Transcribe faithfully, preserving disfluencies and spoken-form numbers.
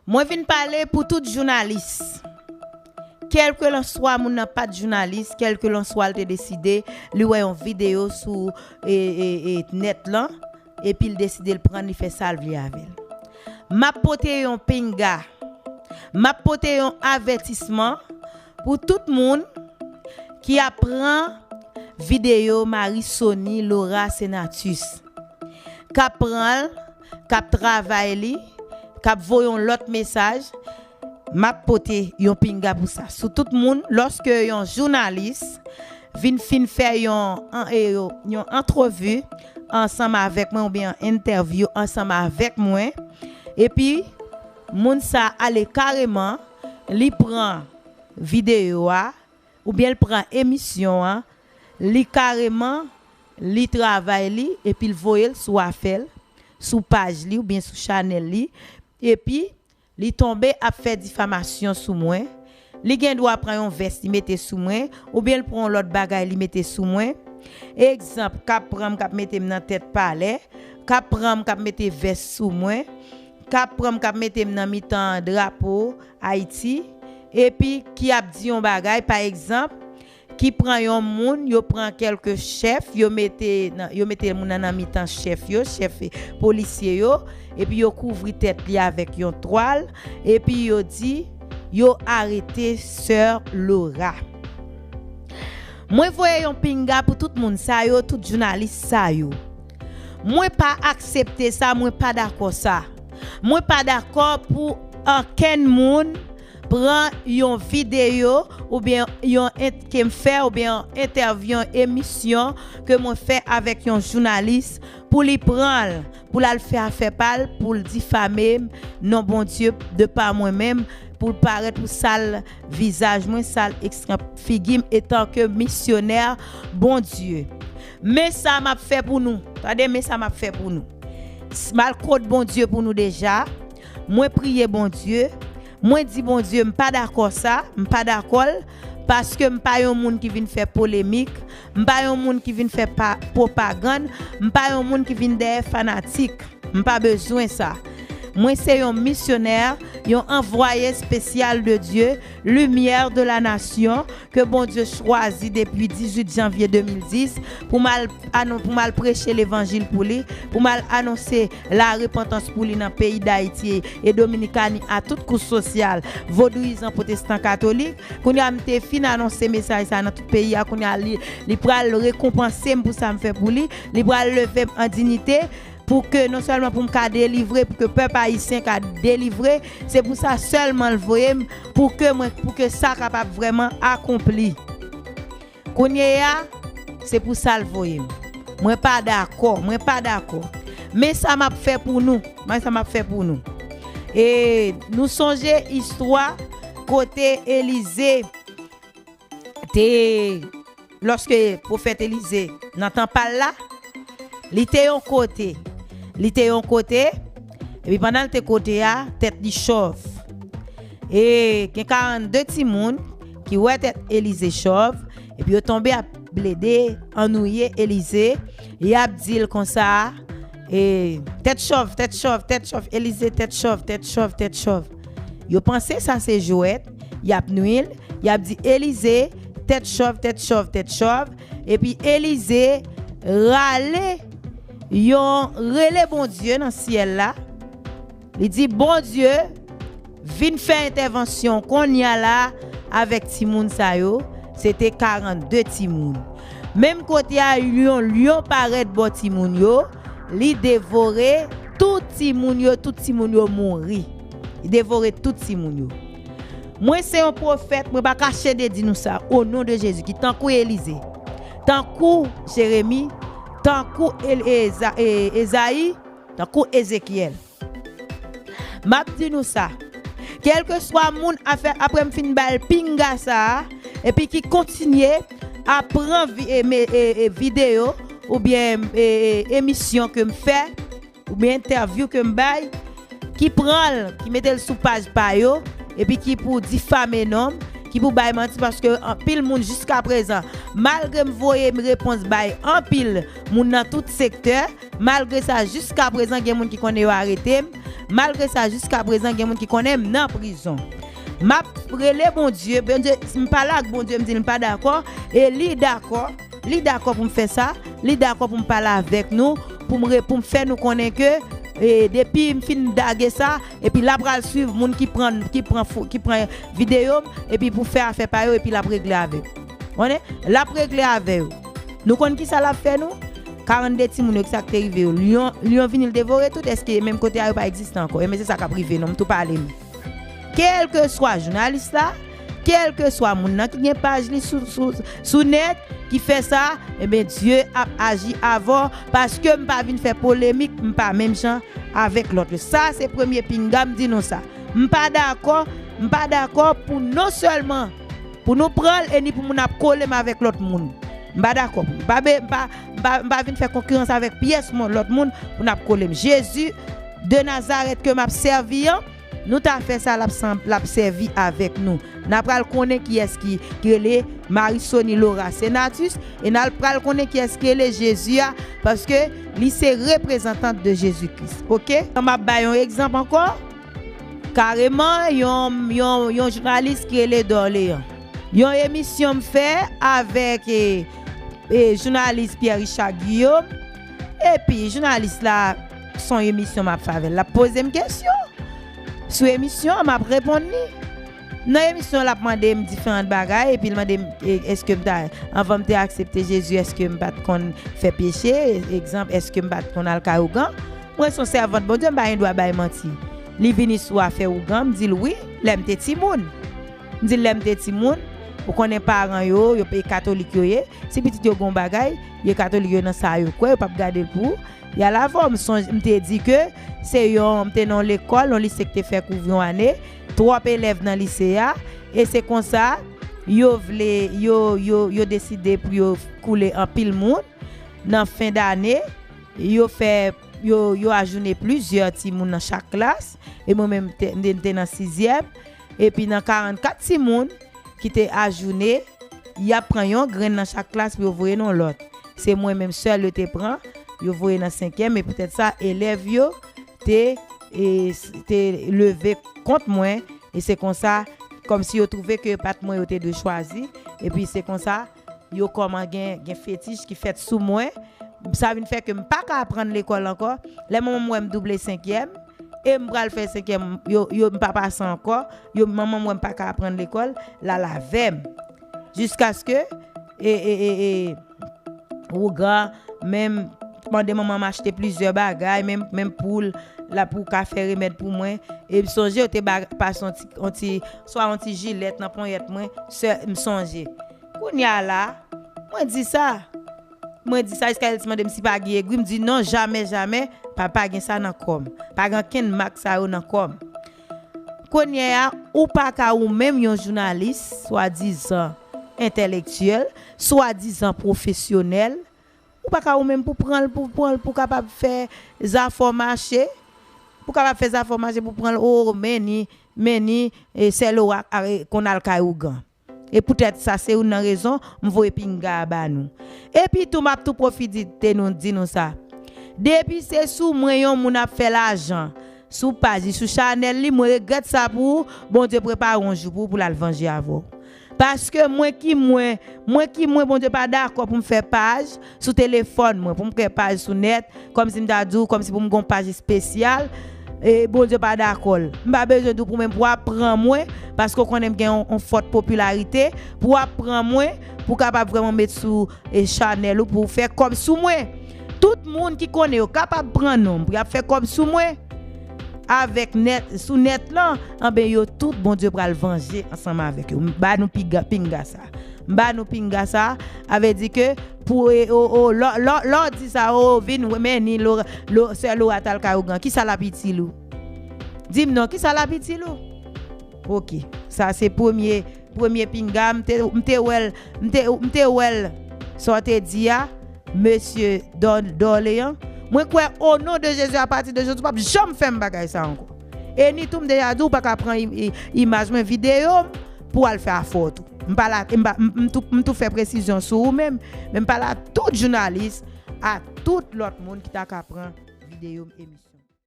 Mwen vin pale pou tout jounalis. Kèlkelanswa moun nan pa t jounalis, kèlkelanswa l te deside, li wè yon videyo sou e, e, e, nèt lan, epi l deside l pran, li fè sa l vle avè l. M ap pote yon pinga, m ap pote yon avètisman pou tout moun ki ap pran videyo Marie Sony Laura Senatus, k ap pran l, k ap travay li, k ap voye yon lòt mesaj, m ap pote yon pinga pou sa. Sou tout moun, lòske yon jounalis vin fin fè yon, an- e, yon antrevi ansanm avèk mwen oubyen yon entèvyou ansanm avèk mwen, epi moun sa ale kareman, li pran videyo a, oubyen l pran emisyon an, li kareman, li travay li, epi l voye l sou afè l, sou paj li oubyen sou chanèl li, epi li tonbe ap fè difamasyon sou mwen. Li gen dwa pran yon vès li mete sou mwen, oubyen l pran yon lòt bagay li mete sou mwen. Egzanp, k ap pran m, k ap mete m nan tèt palè, k ap pran m, k ap mete vès sou mwen, k ap pran m, k ap mete m nan mitan drapo Ayiti, epi ki ap di yon bagay, pa egzanp, ki pran yon moun, yo pran kèlke chèf, yo mete nan- yo mete moun nan nan mitan chèf yo, chèf polisye yo, epi yo kouvri tèt li avèk yon twal, epi yo di yo arete sè Laura. Mwen voye yon pinga pou tout moun sa yo, tout jounalis sa yo. Mwen pa aksepte sa, mwen pa dakò sa. Mwen pa dakò pou ankenn moun pran yon videyo oubyen yon ent- ke m fè oubyen yon entèvyou, yon emisyon ke mwen fè avèk yon jounalis pou li pran l, pou l al fè afè pa l, pou l difame m, non Bondye de pa mwen menm, pou l parèt pou sal vizaj mwen, sal ekstrè figi m etanke misyonè Bondye. Men sa m ap fè pou nou. Tande, men sa m ap fè pou nou. S- M al kot Bondye pou nou deja. Mwen priye Bondye. Mwen di Bondye, m pa dakò sa, m pa dakò l, paske m pa yon moun ki vin fè polemik, m pa yon moun ki vin fè pa- pwopagann, m pa yon moun ki vin dèyè fanatik. M pa bezwen sa. Mwen se yon misyonè, yon anvwaye espesyal de Dye, limyè de la nasyon, ke Bondye chwazi depi dizuit janvye de mil dis pou m al anon- pou m al preche levanjil pou li, pou m al anonse larepantans pou li nan peyi Dayiti e Dominikani a tout kouch sosyal, vodouyizan, pwotestan, katolik. Kounye a m te fin anonse mesaj sa nan tout peyi a, kounye a li, li pral rekonpanse m pou sa m fè pou li, li pral leve m an diyite, pou ke non sèlman pou m ka delivre, pou ke pèp ayisyen ka delivre, se pou sa sèlman l voye m, pou ke mwen, pou ke sa kapab vrèman akonpli. Kounye a, se pou sa l voye m. Mwen pa dakò, mwen pa dakò. Men sa m ap fè pou nou, men sa m ap fè pou nou. E nou sonje istwa kote Elize te, lòske pwofèt Elize nan tan pa l la, li te yon kote. Li te yon kote, epi pandan l te kote a, tèt li chòv. E gen karannde timoun ki wè tèt Elize chòv, epi yo tonbe ap plede annuye Elize, y ap di l konsa, e, tèt chòv, tèt chòv, tèt chòv, Elize, tèt chòv, tèt chòv, tèt chòv. Yo panse sa se jwèt, y ap nwi l, y ap di Elize, tèt chòv, tèt chòv, tèt chòv, epi Elize rale yon rele Bondye nan syèl la. Li di, Bondye, vin fè entèvansyon kounye a la avèk timoun sa yo. Se te karannde timoun. Menm kote a, yon lyon parèt bò timoun yo, li devore tout timoun yo, tout timoun yo mouri. Li devore tout timoun yo. Mwen se yon pwofèt, mwen pa ka chede di nou sa, o non de Jezi, ki tankou Elize, tankou Jeremi, tankou El- Eza- e- Ezayi, tankou Ezekyèl. M ap di nou sa, kèlkeswa moun afè, apre m fin ba l pinga sa a, epi ki kontinye ap pran vi- e- me- e- e- videyo oubyen e- e- emisyon ke m fè, oubyen entèvyou ke m bay, ki pran l, ki mete l sou paj pa yo, epi ki pou difame non m, ki pou bay manti, paske anpil moun jiskaprezan, malgre m voye repons bay anpil moun nan tout sektè, malgre sa, jiskaprezan, gen moun ki konnen yo arete m, Malgre sa, jiska prezan, gen moun ki konnen m nan prizon. M ap rele Bondye, Bondye, m pale ak Bondye, m di l m pa dakò, e li dakò, li dakò pou m fè sa, li dakò pou m pale avèk nou, pou m re- pou m fè nou konnen ke, e, depi m fin dage sa, epi l ap pral swiv moun ki pran, ki pran fo- ki pran videyo m, epi pou fè afè pa yo, epi l ap regle avè m. Konnen? L ap regle avè yo. Nou konn ki sa l ap fè nou? Karannde timoun yo, ki sa k te rive yo? Lyon, lyon vini, l devore tout. Èske menm kote a yo pa egziste ankò? Ebyen, se sa k ap rive nou, m tou pale nou. Kèlkeswa jounalis la, kèlkeswa moun nan ki gen paj li sou, sou, sou nèt, ki fè sa, ebyen, Dye ap aji avè w, paske m pa vin fè polemik, m pa menm jan avèk lòt yo. Sa, se premye pinga m di nou sa. M pa dakò, m pa dakò pou non sèlman pou nou pran l e ni pou moun ap kole m avèk lòt moun. M pa dakò pou m pa, be- m pa, m pa, m pa vin fè konkirans avèk pyès moun, lòt moun pou n ap kole m. Jezi de Nazarèt ke m ap sèvi an, nou ta fè sa, l ap sanm- l ap sèvi avèk nou. N a pral konnen kiyès ki, ki rele Marisony Laura Senatus e n a pral konnen kiyès ki rele Jezi a, paske li se reprezantant de Jezi Kris. Oke? M ap bay yon egzanp ankò. Kareman, yon, yon, yon jounalis ki rele Dorlean. Yon emisyon m fè avèk, e, e, jounalis Pierre Richard Guillaume. Epi, jounalis la, se yon emisyon m ap fè avè l. L ap poze m kesyon. Sou emisyon an, m ap reponn li. Nan emisyon an, l ap mande m diferan bagay, epi l mande m, e, èske m ta, anvan m te aksepte Jezi, èske m pa t konn fè peche? Egzanp, èske m pa t konn al kay ougan? Mwen se yon sèvant Bondye, m pa gen dwa bay manti. Li vini sou afè ougan, m di l wi, lè m te timoun. M di l lè m te timoun, ou konnen paran yo, yo e katolik yo ye. Si pitit yo gen yon bagay, yo katolik yo nan sa yo kwè, yo p ap gade l pou y al avè w. M sonje, m te di ke se yon, m te nan yon lekòl, yon lise ki te fè kouvri yon ane, twòp elèv nan lise a, e se konsa, yo vle, yo, yo, yo deside pou yo koule anpil moun nan fen dane, yo fè, yo, yo ajounen plizyè timoun nan chak klas, e mwen menm, te- m te- m te nan sizyèm, epi nan karannkat timoun ki te ajounen, y ap pran yon grenn nan chak klas pou yo voye nan lòt. Se mwen menm sèl yo te pran, yo voye nan senkyèm, e poutèt sa, elèv yo te, e, s- te leve kont mwen, e se konsa, kòmsi yo twouve ke pa t mwen yo te dwe chwazi, epi se konsa, yo kòman gen, gen fetich ki fèt sou mwen. Sa vin fè ke m pa ka aprann lekòl ankò. Lè manman m wè m double senkyèm, e m pral fè senkyèm, yo, yo, m pa pase ankò, yo, manman m wè m pa ka aprann lekòl, l al avè m. Jiskaske, e, e, e, e, ougan, menm mande manman m achte plizyè bagay, menm, menm poul, la pou ka fè remèd pou mwen. E m sonje, yo te ba- pase yon ti, yon ti, swa yon ti jilèt nan ponyèt mwen, sè, m sonje. Kounye a la, mwen di sa. Mwen di sa, jiskaske l te mande m si pa gen egri, m di non, jamè, jamè, pa, pa gen sa nan kò m. Pa gen ankenn mak sa yo nan kò m. Kounye a, ou pa ka ou menm yon jounalis, swadizan entèlektyèl, swadizan pwofesyonèl, ou pa ka ou menm pou pran l, pou pran l, pou kapab fè zafè w mache, pou kapab fè zafè w mache, pou pran l, o, men ni, men ni, e, sè Lora, a, e, konn al kay ougan. E poutèt sa, se youn nan rezon m voye pinga a ba nou. Epi tou, m ap tou pwofite nou di nou sa. Depi se sou mwen yon moun ap fè lajan, sou paj li, sou chanèl li, mwen regrèt sa pou ou, Bondye prepare yon jou pou ou pou l al vanje avè w. Paske mwen ki mwen, mwen ki mwen, Bondye pa dakò pou m fè paj sou telefòn mwen, pou m kreye paj sou nèt, kòmsi m ta di w, kòmsi pou m gen yon paj espesyal, e Bondye pa dakò l. M pa bezwen di w pou mwen pou w ap pran mwen, paske w konnen m gen yon, yon fòt popilarite, pou w ap pran mwen, pou w kapab vrèman met sou, e, chanèl ou, pou w fè kòb sou mwen. Tout moun ki konnen yo kapab pran non m, pou y ap fè kòb sou mwen, avèk nèt, sou nèt lan, anben yo tout, Bondye pral vanje ansanm avèk yo. M ba nou piga, pinga sa. M ba nou pinga sa, a vle di ke pou, e, o, o, lò, lò, lò di sa, o, vin, men ni, lo, lo, sè Lora t al kay ougan, kisa l ap itil ou? Di m non, kisa l ap itil ou? Oke, sa se premye, premye pinga, m te, m te wè l, m te, m te wè l, sa w te di a, mesye Dò- Dòleyan. Mwen kwè, o non de Jezi, apati de jodi, w p ap janm fè m bagay sa ankò. E ni tou, m deja di w, ou pa ka pran im- i- imaj mwen, videyo m, pou w al fè afè w tou. M pale a, m pa- m- m tou- m tou fè presizyon sou ou menm, men m pale a tout jounalis, a tout lòt moun ki ta ka pran videyo m, emisyon.